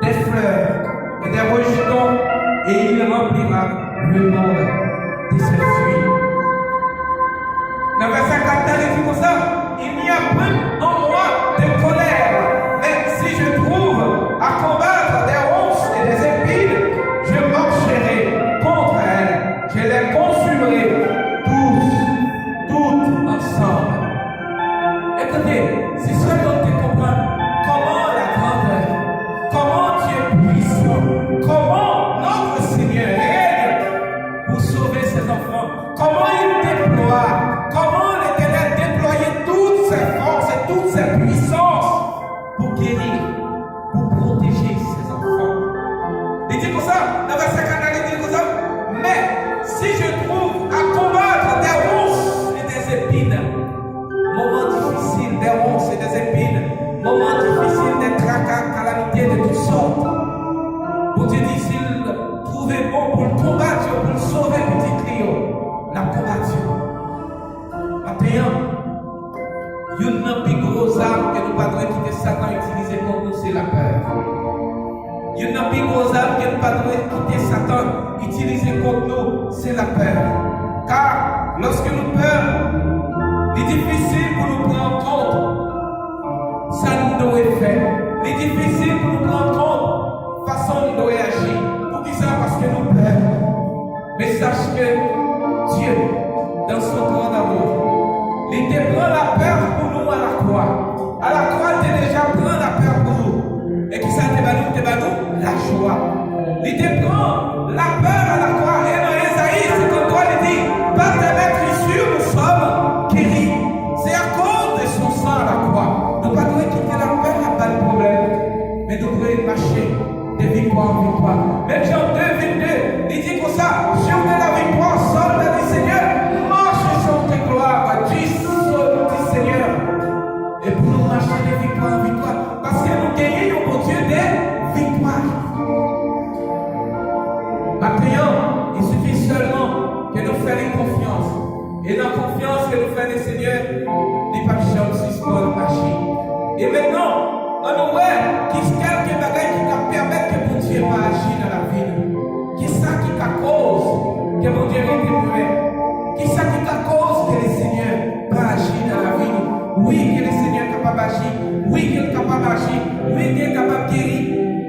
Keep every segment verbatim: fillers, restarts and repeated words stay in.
des fleurs et des rejetons, et il remplira le monde de ses fruits. Nan vèsè kat la, li di konsa, il n'y a point en moi de colère, mais si je trouve à combattre des ronces et des épines, je marcherai contre elles, je les consumerai tous, toutes ensemble. Écoutez, si seulement tu comprends comment la grandeur, comment Dieu est puissant, comment notre Seigneur règne pour sauver ses enfants, comment il déploie, comment l'Éternel déployait toutes ses forces et toutes ses puissances pour guérir, pour protéger ses enfants. Li di konsa, nan vèsè kat la, li di konsa, mais si je trouve à combattre des ronces et des épines, moman difisil, des ronces et des épines, moman difisil, des tracas, calamités de toutes sortes. Bondye di, si l twouve bon pou l konbat yo, pou l sove pitit li yo, l ap konbat yo. Maten an, youn nan pi gwo zam ke nou pa dwe kite Satan itilize kont nou, se lapè. Youn nan pi gwo zam ke nou pa dwe kite Satan itilize kont nou, se lapè. Ka, lòske nou pè, li difisil pou nou pran kont sa nou dwe fè. Li difisil pou nou pran kont fason nou dwe aji. Poukisa? Paske nou pè. Men sache ke Dye, dans son grand amour, li te pran lapè pou nou a lakwa. A lakwa, li te deja pran lapè pou nou. E kisa l te ba nou? Li te ba nou lajwa. Li te pran lapè a lakwa. E nan Ezayi senkanntwa, li di, par tes meurtrissures nous sommes guéris. Se akoz de son san a lakwa. Nou pa dwe kite lapè ap ba n pwoblèm. Men nou dwe mache de viktwa an viktwa. Menm Jan de vennde, li di konsa, chemin de la victoire, soldat du Seigneur, marche chanter gloire à Dieu, soldat du Seigneur. E pou nou mache de viktwa an viktwa, paske nou genyen yon Bondye de viktwa. Maten an, il suffit seulement ke nou fè li konfyans. E nan konfyans ke nou fè nan Senyè, li p ap janm sispann aji. E mentnan, ann nou wè ki kèlke bagay ki ka pèmèt ke Bondye pa aji nan lavi nou. Kisa ki ka koz ke Bondye rete mwè? Kisa ki ka koz ke Lesenyè pa aji nan lavi nou? Wi, ke Lesenyè kapab aji. Wi, ke l kapab aji. Wi, ke l kapab geri.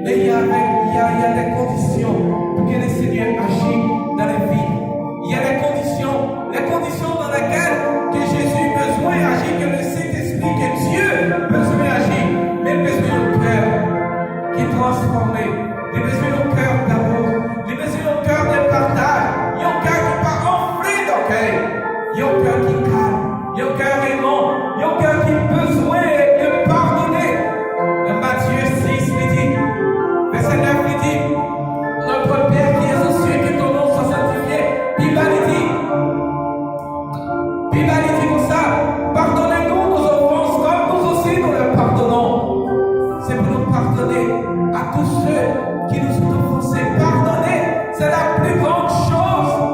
Men y a, y a, y a des conditions pour que le Seigneur agisse dans les vies. Il y a des conditions, les conditions dans lesquelles que Jésus besoin agir, que le Saint-Esprit, que Dieu besoin agir, men l bezwen yon kè ki transfòme, li bezwen yon